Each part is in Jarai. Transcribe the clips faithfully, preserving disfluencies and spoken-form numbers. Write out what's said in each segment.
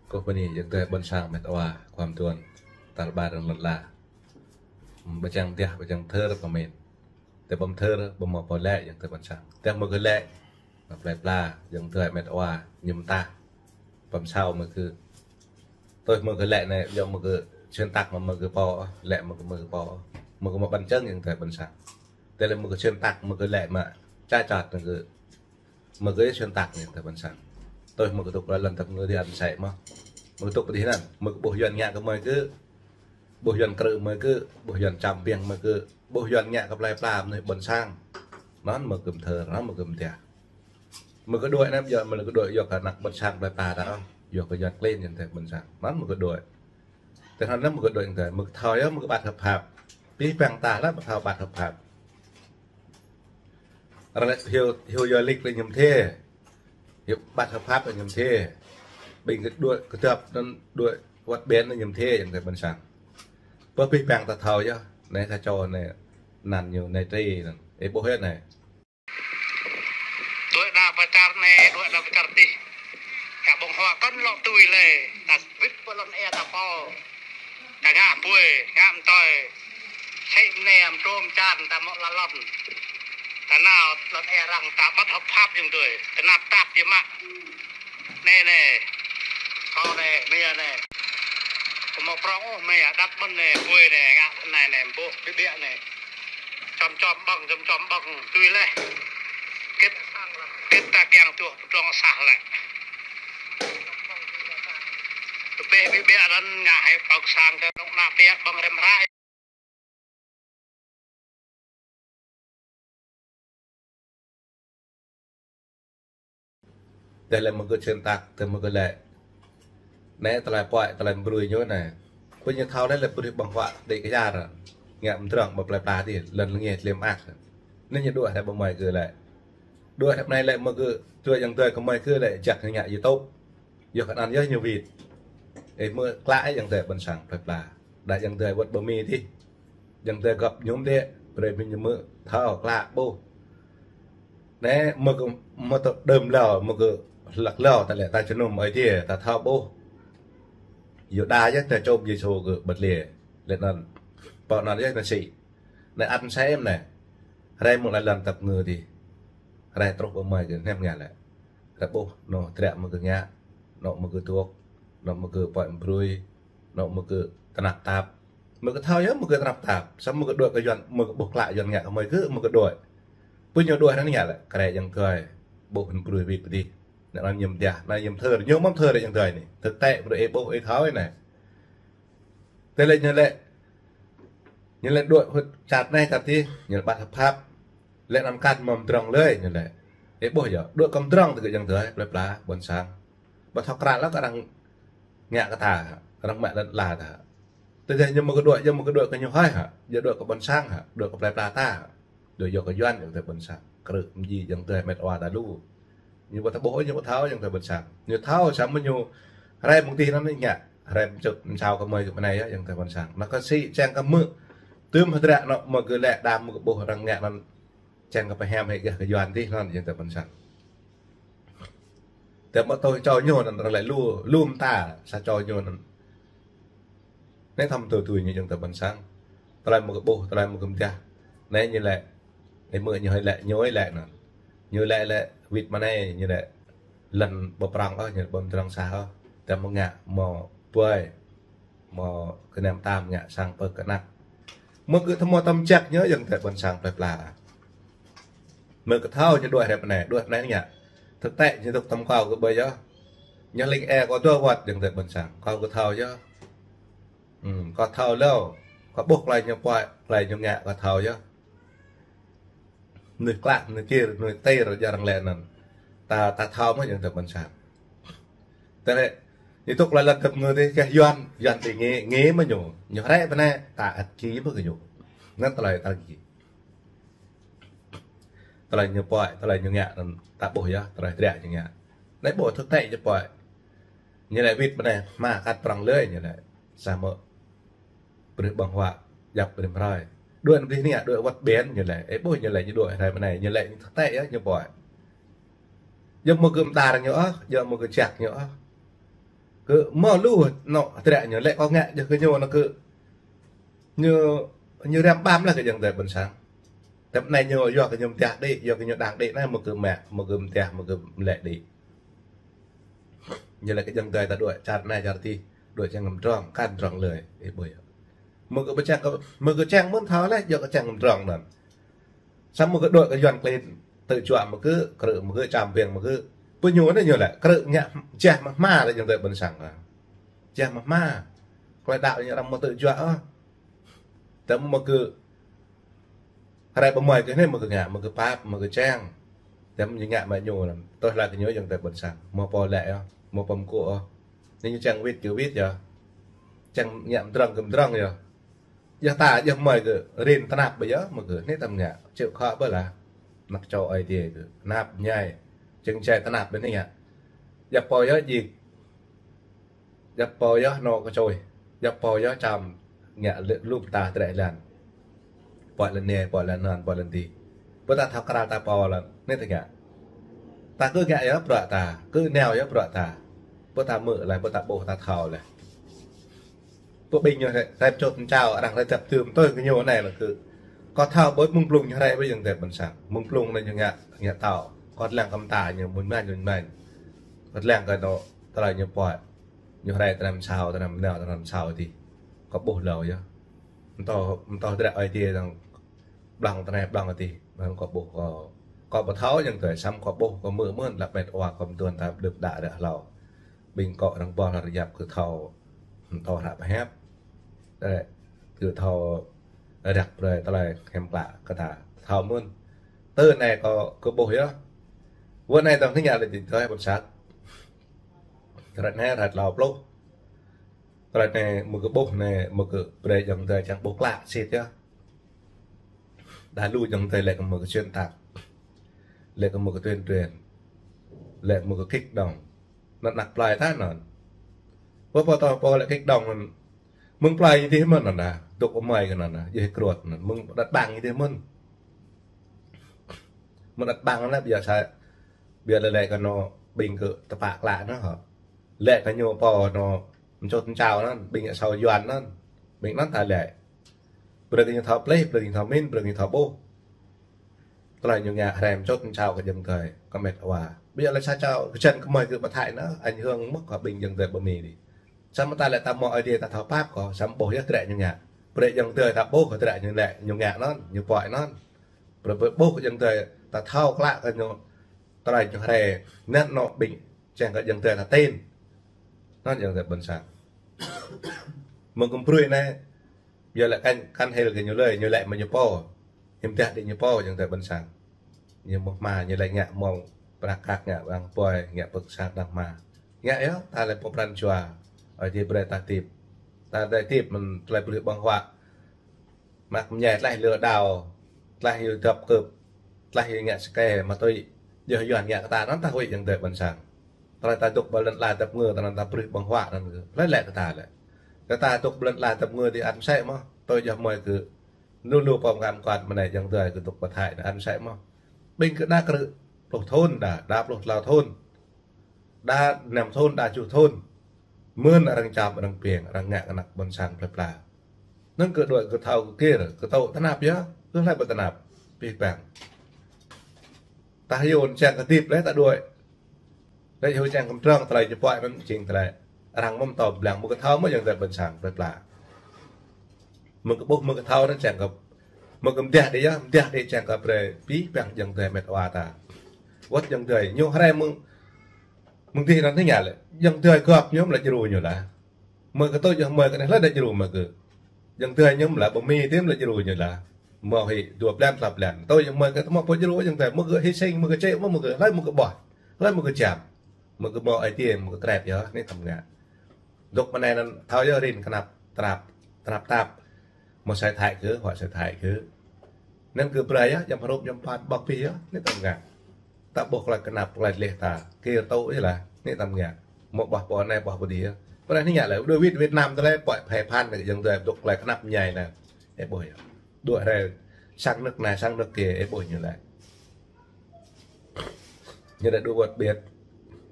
Kơ bơni, ayŏng adơi ƀôn sang met wa, khua mơduôn, tal ƀar rơ̆ng lŏn la. Ƀu čang tah, ƀu čang thâo pơmĭn. Tơdah ƀu thâo, ƀu hmâo pô laĭ, ayŏng adơi ƀôn sang. Tơdah hmâo kơ laĭ, plơi pla, ayŏng adơi met wa, ñu mơta. Pơm sao hmâo kơ. Tui hmâo kơ laĭ anai, yua hmâo kơ xuyên tạc mơ̆ hmâo kơ pô, laĭ hmâo kơ hmâo kơ pô. Hmâo kơ hmâo bằng chứng, ayŏng adơi ƀôn sang. Tơdah hmâo kơ xuyên tạc, hmâo kơ laĭ mă, ča čat anŭn kơ hmâo kơ xuyên tạc anai, ayŏng adơi ƀôn sang. Tui hmâo kơ tŭk lŏn tơpơngư dih ăn sĕ mơ̆. Hmâo kơ tŭk pơdih anŭn, hmâo kơ ƀuh Yuan ngă kơ hmâo kơ, ƀuh Yuan krư̆ hmâo kơ, ƀuh Yuan čăm ƀiăng hmâo kơ, ƀuh Yuan ngă kơ plơi pla mơnuih ƀôn sang. Anŭn hmâo kơ mơthâo, anŭn hmâo kơ mơtiah. Hmâo kơ đuaĭ anai, yua hmâo kơ đuaĭ, yua kơ ană ƀôn sang plơi pla ta, yua kơ Yuan klin, ayŏng adơi ƀôn sang. Anŭn hmâo kơ đuaĭ. Tơdah anŭn hmâo kơ đuaĭ, ayŏng adơi, hmâo kơ thâo yơh, hmâo kơ ƀăt hợp pháp. Pih păng ta lah ƀu thâo ƀăt hợp pháp. Ră lĕ hyu, hyu yua lịch lĕ ñu mơthê. Hyu ƀăt hợp pháp lĕ ñu mơthê. Ƀing kơ đuaĭ kơdŏp anŭn đuaĭ wơ̆t ƀen lĕ ñu mơthê, ayŏng adơi ƀôn sang. Pơ pih păng ta thâo yơh. Anai sa čô anai, anăn ñu anai tri anŭn. Ih ƀuh yơh anai. Đuaĭ đa pơčar anai, đuaĭ đa pơčar adih. Kơ ƀơ̆ng huă kăn lŏ tui lĕ. Ta wĭt pơ lŏn ia ta pô. Ta ngă ƀuai, ngă mơtơi. Sĭ mơnai mơtrôm čan ta mŏ la lŏn. Ta nao lŏn ia arăng ta ƀăt hợp pháp ayŏng adơi. Ta năp tap yơh mă. Anai anai. Kâo anai, mơi anai. Kâo hmâo prŏng ôh, mơi đăt mơ̆n anai, ƀuai anai, ngă anai anai, ƀuh, ƀiă ƀiă anai. Čom čom ƀơ̆ng, čom čom ƀơ̆ng, tui leh. Kĭt, kĭt ta kiăng tuh pơdrŏng sah lĕ. Tơpĕ ƀiă ƀiă anŭn ngă hai pơk sang kơ nŏk nă piă ƀơ̆ng rem hră. Tơdah lĕ hmâo kơ xuyên tạc, tơdah hmâo kơ laĭ. Anai tơlơi puăi, tơlơi brui ñu anai. Pơ ñu thâo anai lĕ brui ƀơ̆ng huă đĭ kơ yar. Ngă mơdrŏng ƀơi plơi pla dih, lŏn lơngeh tơlơi mơak. Anai ñu đuaĭ hrĕ ƀu hmâo kơ laĭ. Đuaĭ hrĕ anai lĕ hmâo kơ, tui ayŏng adơi kơ hmâo kơ laĭ, jak ngă YouTube. Yua kơ anŭn yơh ñu wĭt. Ih hmư̆ klă ayŏng adơi ƀôn sang plơi pla. Đa ayŏng adơi wơ̆t ƀơi Mi dih. Ayŏng adơi gŏp mơñum dih, brơi mơ̆n ñu hmư̆, thâo klă ƀuh. Anai, hmâo kơ, hmâo tơ đơm hlâo, hmâo kơ hlăk hlâo, ta lĕ ta jơnum Ơi Adai, ta thâo ƀuh. Yuđa yơh ta čŏp Yêsu kơ ƀơi tơlơi. Lĕ anŭn, pô anŭn yơh anŭn sĭ. Anai ăn sem anai. Hrơi mơ̆ng lŏn tơpơngư dih. Hrơi truh ƀơi hmâo kơ hnăm ngă lĕ. Ră ƀuh, anŏ triă hmâo kơ ngă, anŏ hmâo kơ tuh, anŏ hmâo kơ puăi brui, anŏ hmâo kơ tơnap tap. Hmâo kơ thâo yơh, hmâo kơ tơnap tap. Samơ̆ hmâo kơ đuaĭ kơ Yuan, hmâo kơ ƀuh klă Yuan ngă kơ hmâo kơ, hmâo kơ đuaĭ. Pơ ñu đuaĭ anŭn ngă lĕ, krĕ ayŏng adơi. Ƀuh anŭn brui wĭt pơdih. Anŭn ñu mơtiah, anŭn ñu mơthâo, ñu mơthâo ayŏng adơi anai. Thực tế, brơi ih ƀuh ih thâo anai. Tơlơi ñu lĕ, ñu lĕ đuaĭ hŭt čar anai čar dih, ñu lĕ ƀăt hợp pháp. Lĕ anŭn kăn mơ̆ mơdrŏng lơi ñu lĕ. Ih ƀuh yơh, đuaĭ kơ mơdrŏng tơgŭ ayŏng adơi, plơi pla, ƀôn sang. Ƀu thâo krăl lăk arăng ngă kơ ta, arăng mă lŏn la ta. Tơdah ñu hmâo kơ đuaĭ, ñu hmâo kơ đuaĭ kơ ñu hơi hă, ñu đuaĭ kơ ƀôn sang hă, đuaĭ kơ plơi pla ta hă. Đuaĭ yua kơ Yuan ayŏng adơi ƀôn sang. Krư̆ mơji ayŏng adơi met wa ta lu. Ñu ƀu thâo ƀuh, ñu ƀu thâo ayŏng adơi ƀôn sang. Ñu thâo samơ̆ ñu hrơi mơ̆ng dih anŭn ñu ngă. Hrơi mơčŭt mơsao kơ hmâo kơ ƀơi anai yơh ayŏng adơi ƀôn sang. Anŭn kơ sĭ čang kơ hmư̆. Tơm hơdră anŏ hmâo kơ laĭ đa hmâo kơ ƀuh arăng ngă anŭn. Čang kơ pơhiam hĭ gah kơ Yuan dih anŭn ayŏng adơi ƀôn sang. Tơdah hmâo tui čô ñu anŭn ră lĕ lu, lu mơta sa čô ñu anŭn. Anai thâo tui tui ñu ayŏng adơi ƀôn sang. Tơlơi hmâo kơ ƀuh, tơlơi hmâo kơ mơtiah. Anai ñu lĕ, ih hmư̆ ñu hơi lĕ, ñu hơi lĕ anŭn. Ñu lĕ lĕ wĭt mơ̆ng anai, ñu lĕ lŏn ƀu prŏng ôh, ñu ƀu mơdrŏng sah ôh. Tơdah hmâo ngă, hmâo ƀuai. Hmâo kơ nem tam ngă sang pơ̆k kơ anăk. Hmâo kơ tơhmâo tơm jak ñu ayŏng adơi ƀôn sang plơi pla. Hmâo kơ thâo ñu đuaĭ hrĕ anai, đuaĭ anai ngă. Thực tế ñu tŭk tơm kâo kơ ƀơi yơh. Ñu lĕ ih kâo dua wơ̆t ayŏng adơi ƀôn sang. Kâo kơ thâo yơh. Ừm, kâo thâo hlâo. Kâo ƀuh tơlơi ñu puăi, tơlơi ñu ngă kâo thâo yơh. Mơnuih klă, mơnuih kir, mơnuih tir, jơ̆ arăng lĕ anŭn. Ta, ta thâo mơ̆ ayŏng adơi ƀôn sang. Tơlơi, ñu tŭk lŏn tơpơngư dih kơ Yuan, Yuan dih ngă, ngă mơ̆ ñu. Ñu hrĕ ƀơi anai, ta ăt kĭ mơ̆ kơ ñu. Anŭn tơlơi ta kĭ. Tơlơi ñu puăi, tơlơi ñu ngă anŭn ta ƀuh yơh, tơlơi hơdră ñu ngă. Anai ƀuh thực tế ñu puăi. Ñu lĕ wĭt ƀơi anai, hmâo kăt prŏng lơi ñu lĕ. Samơ̆ brơi ƀơ̆ng huă, djŏp brơi hrơi. Đuaĭ anŭn dih anai, đuaĭ wơ̆t ƀen ñu lĕ. Ih ƀuh ñu lĕ ñu đuaĭ hrơi ƀơi anai, ñu lĕ thực tế yơh ñu puăi. Yua hmâo kơ mơdar ñu ôh, yua hmâo kơ jak ñu ôh. Kơ mơ̆ lu nŏ hơdră ñu lĕ kâo ngă yơh kơ ñu nŏ kơ ñu, ñu răm ƀăm lah kơ ayŏng adơi ƀôn sang. Tơm anai ñu yua kơ ñu mơdah đĭ, yua kơ ñu đang đĭ anai mơ̆ kơ mă, mơ̆ kơ mơdah, mơ̆ kơ mlĕ đĭ. Ñu lĕ kơ ayŏng adơi ta đuaĭ čar anai čar adih, đuaĭ čang kơ mdrŏng, kăn mdrŏng lơi, ih ƀuh yơh. Mơ̆ kơ ƀu čang kơ, mơ̆ kơ čang mơ̆n thâo lĕ, yua kơ čang kơ mdrŏng anŭn. Samơ̆ kơ đuaĭ kơ Yuan klin tơjuă mơ̆ kơ, krư̆ mơ̆ kơ, čăm ƀing mơ̆ kơ. Pơ ñu anai ñu lĕ, krư̆ ngă jah mơ̆ hma lĕ ayŏng adơi ƀôn sang. Jah mơ̆ hma. Klơi đaŏ ñu arăng mơ̆ tơjuă ôh. Tơm mơ̆ kơ hrơi pơmơi kơ anai mơ̆ kơ ngă, mơ̆ kơ pap, mơ̆ kơ čang. Tơm ñu ngă mă ñu lăm. Tơl lah kơ ñu ayŏng adơi ƀôn sang. Mơ̆ pô lĕ yơh, mơ̆ pô mơkŭ ôh. Anai ñu čang wĭt kơ wĭt yơh. Čang ngă mdrŏng kơ mdrŏng yơh. Yơh ta, yơh mơi kơ rin tơnap ƀơi yơh, mơ̆ kơ anai tơm ngă, chịu khó ƀơi lah. Anăk čô Ơi Adai kơ, tơnap ñai, čeng čai tơnap ƀơi anai ngă. Yơh pô yơh jik, yơh pô yơh nŏ kơ čôi, yơh pô yơh čăm ngă lĕ lŭp ta trĕ lan. Pơ̆ lăn anai, pơ̆ lăn anŭn, pơ̆ lăn adih. Pơ̆ ta thâo krăl ta pô lăn, anai tơm ngă. Ta kơ ngă yơh bruă ta, kơ nao yơh bruă ta. Pơ̆ ta mơ̆ lĕ, pơ̆ ta ƀuh ta thâo lĕ. Pơ̆ ƀing ñu hrĕ, hrĕ pơčut pơčao, arăng hrĕ dăp tưm tui kơ ñu anai lĕ kơ. Kâo thâo ƀơi mơ̆ng blung ñu hrĕ ƀơi ayŏng adơi ƀôn sang. Mơ̆ng blung anai ñu ngă, ngă thâo. Kâo lăng kơ mơta ñu mơ̆n mơ̆n mơ̆n mơ̆n. Kâo lăng kơ nŏ, tơlơi ñu pơ̆. Ñu hrĕ tơnăm sao, tơnăm nao, tơnăm sao adih. Kâo ƀuh hlâo yơh. Mơtô, mơtô hơdră Ơi Adai dơ̆ng blang tơnai blang adih. Mơ̆n kâo ƀuh kâo. Kâo ƀu thâo ayŏng adơi, samơ̆ kâo ƀuh, kâo mơ̆ mơ̆n, lăp met wa kâo mơtuan ta đưp đă ră hlâo. Ƀing kâo arăng ƀuh lăr yap kơ thâo, thâo hră pơhiăp. Ơ, kơ thâo răk brơi tơlơi hiam klă kơ ta. Thâo mơ̆n. Tơ anai kâo kơ ƀuh yơh. Wơ̆t anai tơ̆ng tơña lĕ dĭ tơlơi ƀôn sang. Ră anai ră tlâo pluh. Tơlơi anai mơ̆ kơ ƀuh anai, mơ̆ kơ brơi ayŏng adơi čang ƀuh klă sĭt yơh. Đa lu ayŏng adơi lĕ kơ mơ̆ kơ xuyên tạc. Lĕ kơ mơ̆ kơ tuyên truyền. Lĕ kơ mơ̆ kơ kích động. Anŭn anăk plơi ta anŭn. Pô pô tơ pô lĕ kích động anŭn. Mơ̆ng plơi adih mơ̆n anŭn đa. Dŏ pơmơi kơ anŭn đa. Yơh kruăt anŭn. Mơ̆ng đăt ƀang adih mơ̆n. Mơ̆ng đăt ƀang anŭn lĕ biă sa. Biă lĕ lĕ kơ nŏ ƀing kơ tơpă klă anŭn hŏ. Lĕ kơ ñu pô nŏ pơčut pơčao anŭn. Ƀing ngă sao Yuan anŭn. Ƀing anŭn ta lĕ. Brơi kơ ñu thâo plih, brơi kơ ñu thâo min, brơi kơ ñu thâo ƀuh. Tơlơi ñu ngă hrĕ pơčut pơčao kơ ayŏng adơi, kơ met wa. Ƀiă lĕ sa čô kơjăn kơmơi kơ pơthai anŭn, ảnh hưởng mơ̆ kơ ƀing ayŏng adơi ƀơi Mi adih. Samơ̆ ta lĕ ta mơ̆ Ơi Adai ta thâo pap kơ, samơ̆ ƀuh yơh trĕ ñu ngă. Brơi ayŏng adơi ta ƀuh kơ trĕ ñu lĕ, ñu ngă anŭn, ñu pơ̆ anŭn. Brơi brơi ƀuh kơ ayŏng adơi ta thâo klă kơ ñu, tơlơi ñu hrĕ, anŭn nŏ ƀing, čang kơ ayŏng adơi ta tin. Anŭn ayŏng adơi ƀôn sang. Mơ̆ng kơ brơi anai, Yua lĕ kăn, kăn hil kơ ñu lơi, ñu lĕ mơ̆ ñu pô. Hiư̆m dah đĭ ñu pô ayŏng adơi ƀôn sang. Ñu mơ̆ hma, ñu lĕ ngă mơ̆ng prăk kăk, ngă ƀăng pơi, ngă pơ̆k sang đang hma. Ngă yơh, ta lĕ pô pran jua. Ơi Adai brơi ta hơdip. Ta đa hơdip mơ̆n tơlơi brơi ƀơ̆ng huă. Mă kơ mơñai tlaih lơ đao, tlaih yua dŏp kơp, tlaih yua ngă sơkê, mă tui yơh Yuan ngă kơ ta anŭn ta huĭ ayŏng adơi ƀôn sang. Tơlơi ta dŏ ƀơi lŏn ala dăp ngơ, ta anŭn ta brơi ƀơ̆ng huă anŭn kơ. Tơlơi lĕ kơ ta lĕ. Kơ ta dŏ ƀơi lŏn ala dăp ngơ adih ăt mơsĕ mơ̆. Tui yơh mơi kơ lu lu pô mơkam kơkuan mơnai ayŏng adơi kơ dŏ pơthai anŭn ăt mơsĕ mơ̆. Ƀing kơ đa krư̆ pluh thŭn đa, đa pluh tlâo thŭn. Đa năm thŭn, đa tơjuh thŭn. Mơ̆n arăng čăm, arăng piêng, arăng ngă kơ anăk ƀôn sang plơi pla. Anŭn kơ đuaĭ kơ thâo kơ kir, kơ tŏ tơnap yơh, kơ hlơi ƀu tơnap. Pih pang. Ta hyu čang kơ hơdip lĕ ta đuaĭ. Lĕ hyu čang kơ mdrŏng tơlơi ñu pơ̆ anŭn jing tơlơi. Arăng mơ̆ mơtô blang mơ̆ kơ thâo mơ̆ ayŏng adơi ƀôn sang plơi pla. Mơ̆ kơ ƀuh mơ̆ kơ thâo anŭn čang kơ. Mơ̆ kơ mơdah đĭ yơh, mơdah đĭ čang kơ brơi pih pang ayŏng adơi met wa ta. Wơ̆t ayŏng adơi ñu hrĕ mơ̆ng, mơ̆ng adih anŭn tơña lĕ. Ayŏng adơi gŏp ñu mơ̆ lĕ djru ñu lah. Mơ̆ kơ tui yơh mơi kơ anai hlơi đa djru mơ̆ kơ. Ayŏng adơi ñu mơ̆ lĕ ƀơi Mi adih mơ̆ lĕ djru ñu lah. Mơ̆ hĭ dua blan, tlâo blan. Tui yơh mơi kơ tơmŏ pô djru ayŏng adơi mơ̆ kơ hy sinh, mơ̆ kơ čĕ, mơ̆ mơ̆ kơ hlơi, mơ̆ kơ ƀuh. Hlơi mơ̆ kơ čăm. Mơ̆ kơ mơ̆ Ơi Adai, mơ̆ kơ krep yơh, anai tơm ngă. Dŏ mơ̆ng anai anŭn thâo yơh rin kơnăp, tơnap, tơnap tap. Mơ̆ sai thai kơ, huă sai thai kơ. Anŭn kơ brơi yơh, jăm hrup, jăm păn, ƀơ̆ng pih yơh, anai tơm ngă. Ta ƀuh tơlơi kơnăp, tơlơi leh ta, kir tŏ yơh lah, anai tơm ngă. Mơ̆ ƀuh pô anai, ƀuh pô adih yơh. Pơrơh anai ngă lĕ, đuaĭ wĭt Việt Nam tơlơi, pơ̆ phai phan, ayŏng adơi dŏ tơlơi kơnăp mơñai anŭn. Ih ƀuh yơh. Đuaĭ hrĕ sang nước anai, sang nước kia, ih ƀuh ñu lĕ. Ñu lĕ đuaĭ wơ̆t ƀiă.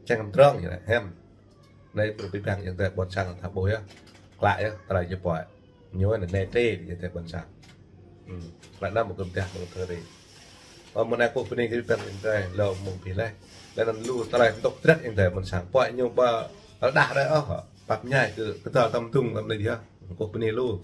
Čang kơ mdrŏng ñu lĕ, hiam. Anai ƀing ƀing yang tơi ƀôn sang tha ƀuh yơh. Klă yơh, tơlơi ñu pơhiăp. Ñu anai nê tê yang tơi ƀôn sang. Hmm. Klă anăm mơ̆ng kơmtah mơ̆ng tơlơi. Ơ, mơ̆ng anai kơkuh bơni kơ ƀing yang tơi, lơ̆m mơ̆ng ƀing leh. Leh anŭn lu tơlơi tŭk trĕt yang tơi ƀôn sang. Pơhiăp ñu ƀă rơđah đơi ôh. Pap ñai kơ, kơ tơlơi tơm tung lăm anai yơh. Kơkuh bơni lu.